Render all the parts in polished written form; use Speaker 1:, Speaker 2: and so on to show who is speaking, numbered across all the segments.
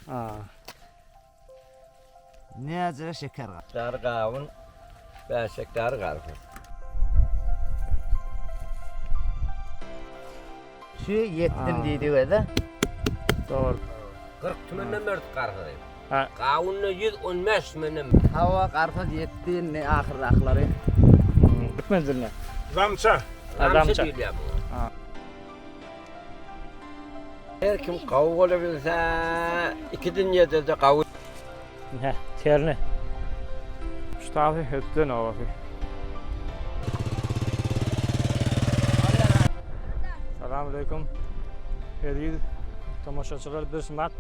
Speaker 1: Ha.
Speaker 2: Näce şeker gal.
Speaker 3: Hektar gawun, 5 hektar garpyz.
Speaker 2: Şu ýetdim diýdi özi.
Speaker 1: Dogry.
Speaker 3: 40 tümenden berdik garpyzy.
Speaker 1: Ha.
Speaker 3: Gawunda 115 tümenden.
Speaker 2: Hawa garpyz ýetdi indi ahyrraklary.
Speaker 1: Türkmen diline.
Speaker 4: Zamça.
Speaker 3: Zamça diýilýär muňa. Her kim gawy bolabilse, iki dünýede-de gawy.
Speaker 1: Ine, terni. Ştaby hötden obasy. Salam aleyküm. Eziz tomaşaçylar biz mat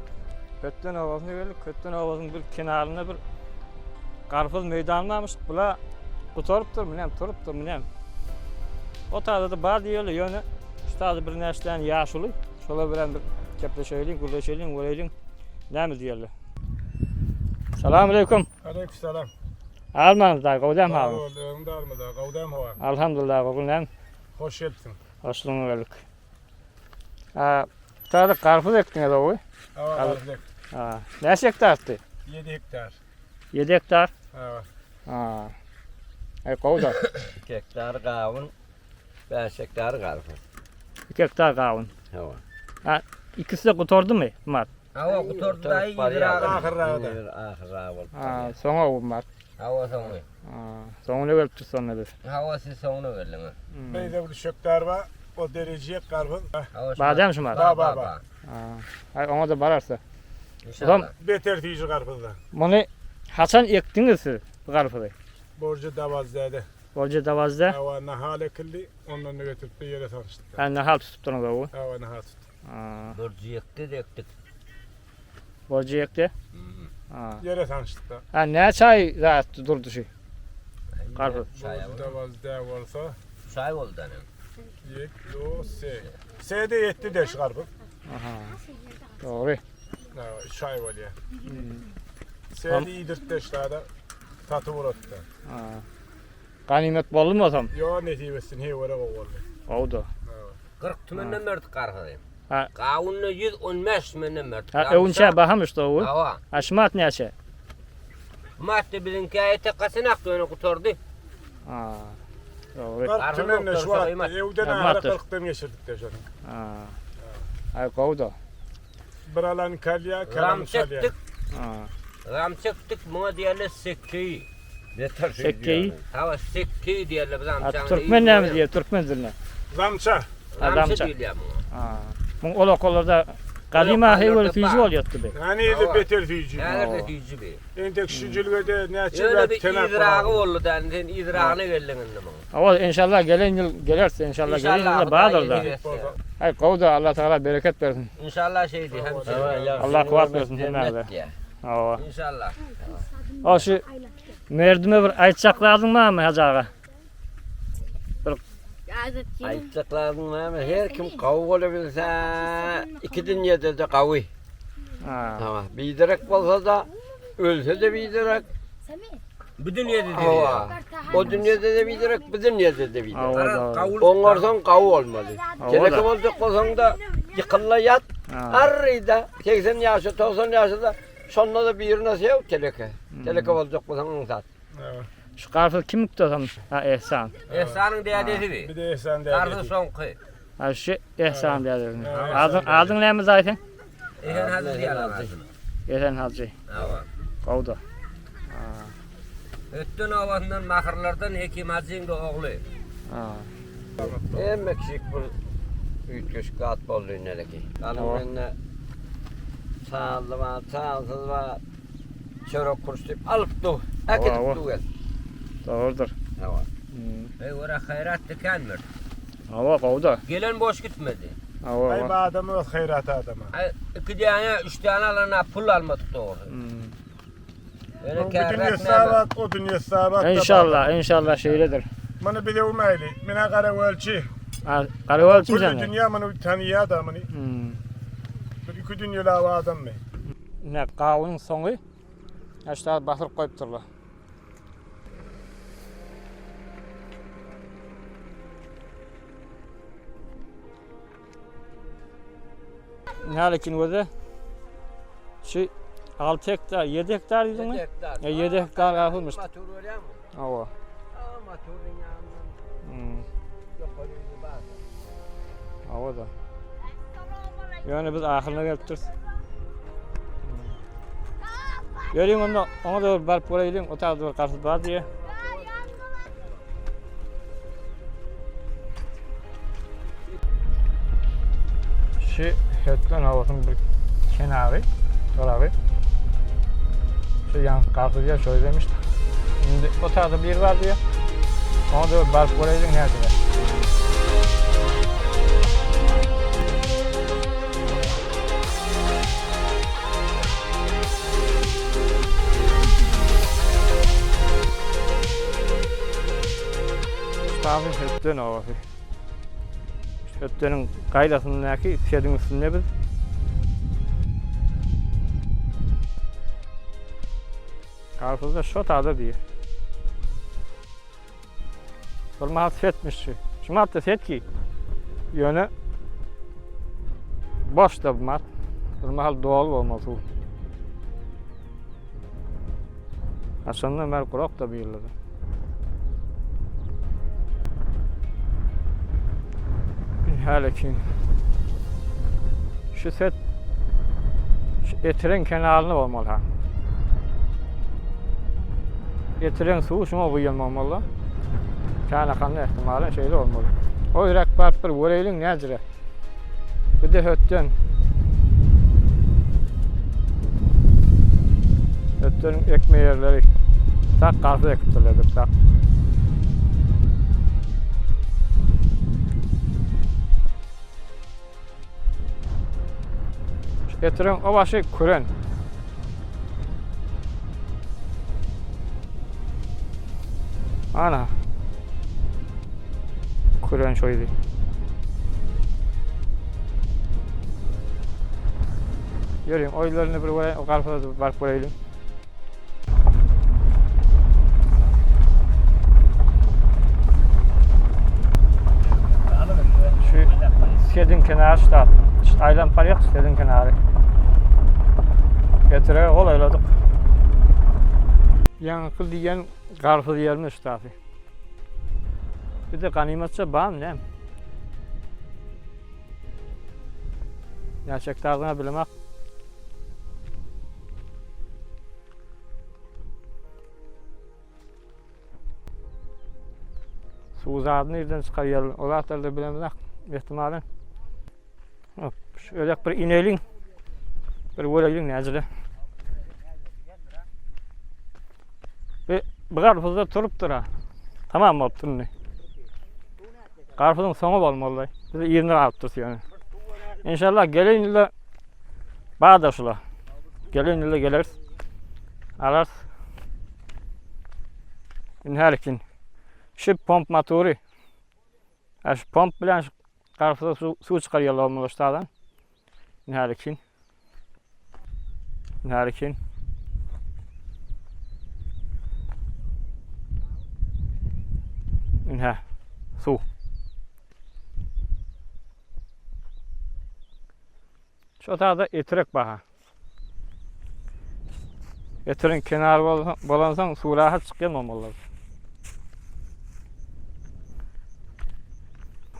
Speaker 1: Hötden obasyna geldik. Hötden obasynyň bir kenarynda bir garpyz meýdany barmyş. Bula gutarypdyr, munem turupdyr, munem. O taýda-da bar diýýärler, ýöne şu taýda birnäçe däne ýaşuly, şolar bilen bir gepleşeýliň, gürleşeýliň, göreýliň näme diýerler. Salam aleýkum.
Speaker 4: Aleýkum salam.
Speaker 1: Almaňyz daýy, gowy dämi halyňyz?
Speaker 4: Sag bol, özüň darmyda, gowy dämi howa?
Speaker 1: Alhamdulillah, gowy näme?
Speaker 4: Hoş gelipsiň.
Speaker 1: Hoşlugyňa geldik. A, taýda garpyz ekdiňiz gowy?
Speaker 4: Hawa, garpyz ekdik.
Speaker 1: Ha, näçe hektardy?
Speaker 4: 7 hektar.
Speaker 1: 7 hektar?
Speaker 4: Hawa.
Speaker 1: Ha. Aý gowy-da.
Speaker 3: 2 hektar gawun, 5 hektar garpyz.
Speaker 1: 2 hektar gawun.
Speaker 3: Hawa.
Speaker 1: Ha, ikisi de gutardymy, Mart?
Speaker 3: Hawa, gutardy daýy, ýygyragy.
Speaker 4: Ahyrragy-da.
Speaker 3: Ahyrragy bolup
Speaker 1: Ha,
Speaker 3: barýar.
Speaker 1: soňa bu Mart.
Speaker 3: Hawa, soňy.
Speaker 1: Ha, soňuna gelipdir sonda biz.
Speaker 3: Hawa, siz soňuna geldiňiz.
Speaker 4: Beýle bir üç hektar bar, o derejek garpyz.
Speaker 3: Hawa, şu
Speaker 1: Badem şu Mart?
Speaker 4: Ba, ba, ba.
Speaker 1: Ha, aý oňa-da bararsa.
Speaker 3: Inşallah.
Speaker 4: Beter süýji garpyzdan.
Speaker 1: Muny haçan ekdiňiz siz bu garpyzy?
Speaker 4: Borja Dawazdäde.
Speaker 1: Borja Dawazda?
Speaker 4: Hawa, nahal ekildi, ondan-da getirip-de ýere salşdyk.
Speaker 1: Ha, nahal tutupdyryňyz owy.
Speaker 4: Hawa, nahal tutduk.
Speaker 1: Ha.
Speaker 3: Borja ekdi-de ekdik.
Speaker 1: Borja ekdi? Ha.
Speaker 4: Ýere salşdyk-da.
Speaker 1: Ha, näçe aý zat durdy şu garpyz?
Speaker 4: Borja Dawazda bolsa.
Speaker 3: Üç aý boldy ene.
Speaker 4: Ýek, do, se. Se-de ýetdi-de şu garpyz.
Speaker 1: Aha. Dogry.
Speaker 4: Üç aý bolýar. Seni iýdirtdi ştada. Satyp uratdy.
Speaker 1: Ganymat boldumy bolsam?
Speaker 4: Ýo, nesip etsin, heýwere gowy boldy.
Speaker 1: Gowudy.
Speaker 3: 40 tümenden berdik garpyzy.
Speaker 1: Ha.
Speaker 3: Gawuny 115 tümenden berdik.
Speaker 1: Ha, öwünçä bahamyş gowy.
Speaker 3: Hawa.
Speaker 1: Ha, şumat näçe?
Speaker 3: Şumat-da biziňkä etek gaçanak ýöne gutardy.
Speaker 1: Ha. Dogry.
Speaker 4: 40 tümenden şu wagt ewden ahyry 40-dan geçirdik-de şony.
Speaker 1: Ha. Aý, gowudy.
Speaker 4: Bir alan kalýa, kalan çalýa.
Speaker 3: Gam çekdik. Gam çekdik, muňa diýerler sekkeýi.
Speaker 1: Sekkeýi?
Speaker 3: Hawa, sekkeýi diýerler biz amçaňa.
Speaker 1: Türkmen näme diýer türkmen dilinde?
Speaker 4: Zamça.
Speaker 3: Zamça diýilýär muňa.
Speaker 1: Ha. Muň ol okallarda gadyma heýweli süýji bolýardy be.
Speaker 4: Hany-da beter süýji.
Speaker 3: Häzir-de süýji be.
Speaker 4: Entek şu jülgede näçe
Speaker 3: Ýöne
Speaker 4: zat
Speaker 3: bir
Speaker 4: tenap
Speaker 3: yzragy boldy da, indi sen yzragyna geldiň indi muň.
Speaker 1: Hawa, enşalla gelen ýyl geleris, enşalla gelen ýylda bardyr-da. Aý gowy-da, Allah Tagala bereket bersin.
Speaker 3: Enşalla şeýdi hem şeýdi.
Speaker 1: Allah kuwwat bersin hemmämize. Hawa.
Speaker 3: Enşalla.
Speaker 1: O şu merdime bir aýtjak zadyň barmy Hajy aga? Bir
Speaker 3: Aýtjak zadyň barmy? Her kim gawy bolabilse, iki dünýede-de gawy.
Speaker 1: Ha.
Speaker 3: Biderek bolsa-da, ölse-de biderek. Bu dünýede de Hawa. O dünýede de biderek, bu dünýede de biderek. Oňarsaň gawy bolmaly. Teleke boljak bolsaň-da, ýykyl-da ýat. Arryda 80 ýaşa, 90 ýaşa-da şonda-da birine sew teleke. Teleke boljak bolsaň aňsat.
Speaker 1: Şu garpyz kim ukdasam? Ha, Ehsan.
Speaker 3: Ehsanyň dädesi bi.
Speaker 4: Bir de Ehsan dädesi.
Speaker 3: Garpyz şoňky.
Speaker 1: Ha, şu Ehsan dädesi. Adyň, adyň näme daýy seň?
Speaker 3: Esen Hajy diýýärler adyna.
Speaker 1: Esen Hajy.
Speaker 3: Hawa.
Speaker 1: Gowuda.
Speaker 3: Ötden obasyndan Mahyrlardan Hekim Hajyň-da ogly.
Speaker 1: Ha.
Speaker 3: Hemme kişilik bir üýtgeşik zat boldy ineleki. Galyň mende sazly bar, sazsyz bar. Çörek kurş diýip alyp dur. Äkidip dur gel.
Speaker 1: Dogrudyr.
Speaker 3: Hawa. Eý ora haýrat dikendir.
Speaker 1: Hawa, gowy-da.
Speaker 3: Gelen boş gitmedi.
Speaker 1: Hawa.
Speaker 4: Aý bu adam öz haýrat adamy.
Speaker 3: Aý iki däne, üç däne alana pul almadyk dogrusy. Ýöne
Speaker 4: Bu
Speaker 3: kärräk
Speaker 4: dünýe
Speaker 3: näme?
Speaker 4: sabat, o dünýe sabat.
Speaker 1: Enşallah, enşallah şeýledir.
Speaker 4: Muny biz öwmäýli. Menä Garagölçi.
Speaker 1: Ha, Garagölçi sen.
Speaker 4: Külli dünýä muny tanýar-da muny. Bir iki dünýeli adammy?
Speaker 1: Ine, gawunyň soňy. Şu basyryp goýupdyrlar. Nälekin göze? Şu 6 hektar, 7 hektar diýdiňmi?
Speaker 3: 7 hektar.
Speaker 1: 7 hektar garpyzmyş.
Speaker 3: Motor görýäňmi?
Speaker 1: Hawa.
Speaker 3: Aa, motoryň ýanyndan
Speaker 1: Hmm.
Speaker 3: ýokary ýüzi bar.
Speaker 1: Hawa da. Ýöne biz ahyryna gelipdiris. Ýörüň onda, oňa da bir baryp göreýliň, o taýda bir garpyz bar diýe. Şu Hötgen obasynyň bir kenary, taraby. Şu ýan garpyz ýer şöyle demişdi. Indi o taýda bir bar diýe. Oňa da bir baryp göreýliň nädip. Ştabyň Hötden obasy. Hötdeniň gaýlasyndaky sediň üstünde biz. Garpyzda şo tada diýýär. Bir mahal setmiş şu. Şu matda set ki. Ýöne boş da bu mat. Bir mahal doly bolmaly suw. Haçandan bäri gurak da bu ýylda. Hälekin. Şu set şu etiren kenaryny bolmaly ha. Etiren suwy şuňa guýan bolmaly. Kän akanda ihtimalen şeýle bolmaly. O ýürek baryp bir göreýliň näjire. Bir de hötden. Hötdeniň ekme ýerleri. Tak garpyz ekipdirler dip tak. Etiren o başy küren. Ana. Küren şoýdy. Ýörüň, oýlaryny bir göreýin, o garpyza baryp göreýliň. Şu sediň kenary ştat. Şu aýlanyp barýak sediň kenary. Getirege golaýladyk. Ýaňky diýen garpyz ýermiş ştaty. Bir de ganymatça bam näm? Näçe hektardygyny bilemok. Suw zady nirden çykarýar? O zatlary da bilemizok. Ihtimalen. Hop, şöyle bir ineliň. Bir göreýliň näcele. Bir bu garpyzda turupdyr ha. Tamam bolupdyr indi. Garpyzyň soňy bolmaly. Biz ýerine galypdyrys ýöne. Inşallah gelen ýylda bar-da şula. Gelen ýylda geleris. Alarys. Indi her Şu pomp motory. Ha şu pomp bilen şu garpyza su, suw çykarýarlar olmaly ştadan. Indi her Indi her Ine suw. Şu otagda etrek baha. Etregiň kenary bolansoň suw rahat çykýan bolmaly.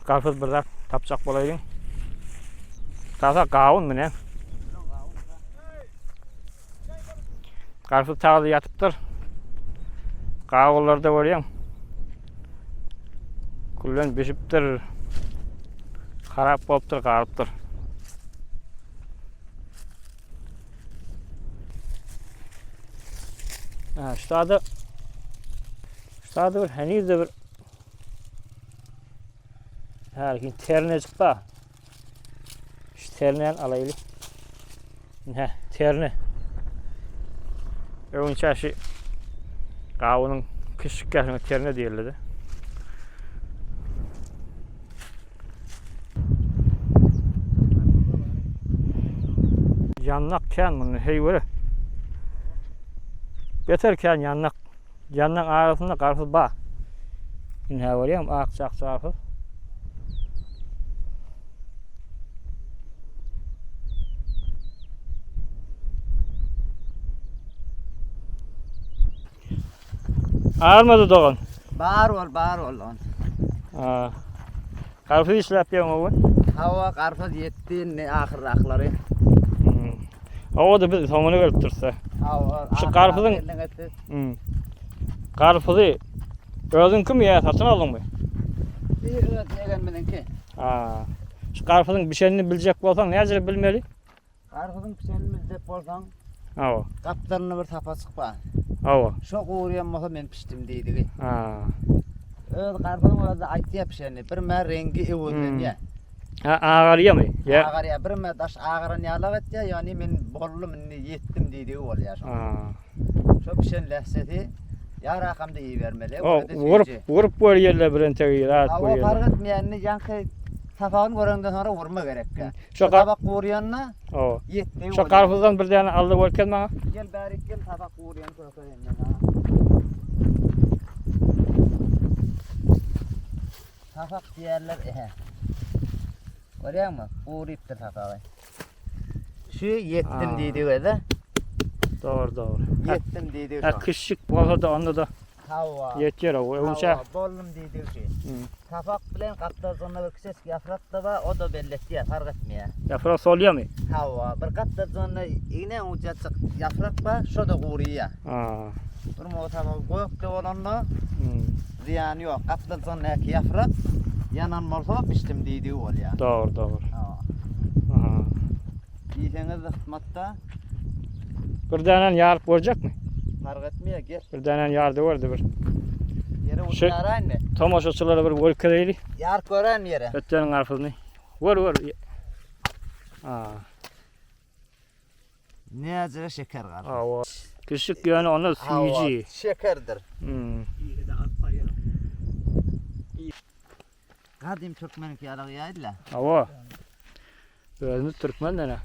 Speaker 1: Garpyz bir zat tapjak bolaýyň. Tasa gawun mine. Garpyz tagda ýatypdyr. Gawunlarda görýäň. Küllen bişipdir. Harap bolupdyr, galypdyr. Ha, şurada şurada bir heniz de bir Her ternecik bar. Şu ternen alaylı. Heh, terne. Öňçä şu gawunyň kiçijik ýaşyna terne diýildi. Ýannak kän munda heýwere. Beter kän ýannak. Ýannak arasynda garpyz bar. Ine görýäňmi akja-akja garpyz. Armady dogan.
Speaker 2: Bar bol, bar bol dogan.
Speaker 1: Ha. Garpyz işläp ýöň owy.
Speaker 2: Hawa, garpyz ýetdi indi ahyrraklary.
Speaker 1: Hmm. Hawa-da biz soňuna gelip dursa.
Speaker 2: Hawa.
Speaker 1: Şu garpyzyň hmm. Garpyzy özüňkimi ýa satyn aldyňmy?
Speaker 2: Bir öz ýegenimiziňki.
Speaker 1: Ha. Şu garpyzyň bişenini biljek bolsaň näjele bilmeli?
Speaker 2: Garpyzyň bişenini biljek bolsaň,
Speaker 1: Hawa.
Speaker 2: Gapdalynda bir sapaçyk bar.
Speaker 1: Hawa.
Speaker 2: Şo guryýan bolsa men pişdim diýdigi.
Speaker 1: Ha.
Speaker 2: Öz garpyzyň özi aýtýar pişenini. Birme reňgi öwezlenýär.
Speaker 1: Ha, agarýarmy? Ýa.
Speaker 2: Agarýar. Birme daş agaran ýalak etýär, ýagny men boldum indi ýetdim diýdigi bolýar şo.
Speaker 1: Ha.
Speaker 2: Şo pişen lähsesi ýarakamda iýibermeli.
Speaker 1: O, vurup, vurup görýärler birentegi rahat
Speaker 2: Hawa,
Speaker 1: görýärler.
Speaker 2: fark etmeýär. Indi ýaňky sapagyny göreňden soňra vurma gerekkä.
Speaker 1: Şo
Speaker 2: Şo tabak gurýanda
Speaker 1: Hawa.
Speaker 2: ýetdigi
Speaker 1: Şo
Speaker 2: bolýar.
Speaker 1: garpyzdan bir däne al-da görkez maňa.
Speaker 2: Gel bärik gel tabak gurýany görkezeýin men saňa. Sapak diýerler ehe. Görýäňmi? Gurypdyr sapagy. Şu ýetdim diýdi özi.
Speaker 1: Dogry, dogry.
Speaker 2: Ýetdim diýdi
Speaker 1: şu. Kiçijik bolsa-da onda-da
Speaker 2: Hawa.
Speaker 1: Ýetýär o. Öňçä.
Speaker 2: Hawa, boldum diýdi şu. Sapak bilen gapdaljygynda bir kiçijik ýaprak da bar, o da belletýär, fark etmeýär.
Speaker 1: Ýaprak solýarmy?
Speaker 2: Hawa, bir gapdaljygynda ignäň ujaçyk ýaprak bar, şo-da guryýar.
Speaker 1: Ha.
Speaker 2: Bir motabagy gökde bolanda zyýany ýok. Gapdaljygyndaky ýaprak ýanan bolsa bişdim diýdigi bolýar.
Speaker 1: Dogry, dogry.
Speaker 2: Hawa.
Speaker 1: Aha.
Speaker 2: Diýseňiz hytmatda.
Speaker 1: Bir dänäni ýaryp görjekmi?
Speaker 2: Fark etmeýär, gel.
Speaker 1: Bir dänäni ýarda gördi bir.
Speaker 2: Ýere urup ýaraýynmy?
Speaker 1: Tomaşaçylara bir görkezeýli.
Speaker 2: Ýaryp göräýinmi ýere?
Speaker 1: Ötdeniň garpyzyny. Gör, gör. Ha.
Speaker 2: Näzire şeker garpyz.
Speaker 1: Hawa. Kiçijik ýöne onda süýji.
Speaker 2: Şekerdir.
Speaker 1: Hmm.
Speaker 2: Gadym türkmeniňki ýaly ýaýdylar.
Speaker 1: Hawa. Özümiz türkmen nene.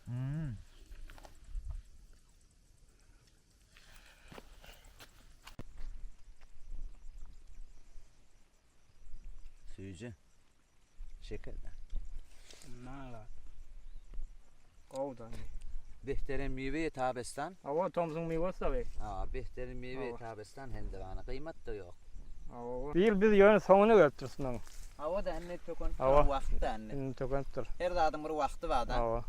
Speaker 2: Hmm. Süýji. Şeker.
Speaker 1: Nala. Gowdan.
Speaker 2: Behterin miwe tabestan.
Speaker 1: Hawa, tomsuň miwesi tabi.
Speaker 2: Ha, behterin miwe tabestan hendivana. Gyýmat da ýok.
Speaker 1: Hawa. Bir ýyl biz ýöne soňuna gelipdiris munuň.
Speaker 2: Hawa da indi tökenip
Speaker 1: Hawa.
Speaker 2: dur wagty da indi.
Speaker 1: Indi tökenipdir.
Speaker 2: Her zadyň bir wagty bar da.
Speaker 1: Hawa.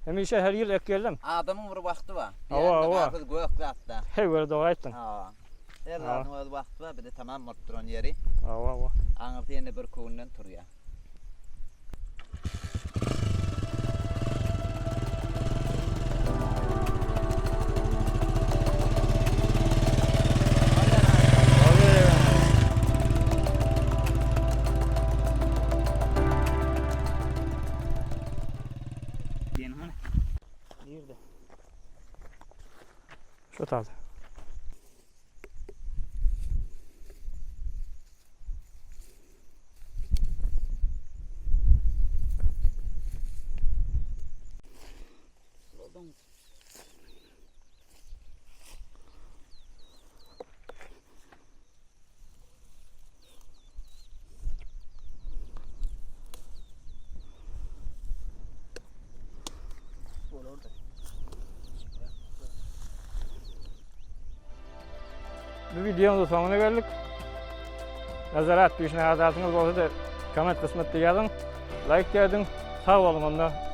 Speaker 1: Hemişe her ýyl ekýärlem.
Speaker 2: Adamyň bir wagty bar.
Speaker 1: Hawa, hawa.
Speaker 2: Garpyz gök zat da.
Speaker 1: Her bir dogry aýtdyň.
Speaker 2: Hawa. Her
Speaker 1: Hawa.
Speaker 2: zadyň öz wagty bar, bize tamam bolup duran ýeri.
Speaker 1: Hawa, hawa.
Speaker 2: Aňyrsy ýene bir günden turýar.
Speaker 1: Şu tarzda. Bu videomuzun soňuna geldik. Nazarat pişnahadatňyz bolsa-da komment kysmynda ýazyň. Laýk ediň. Sag boluň onda.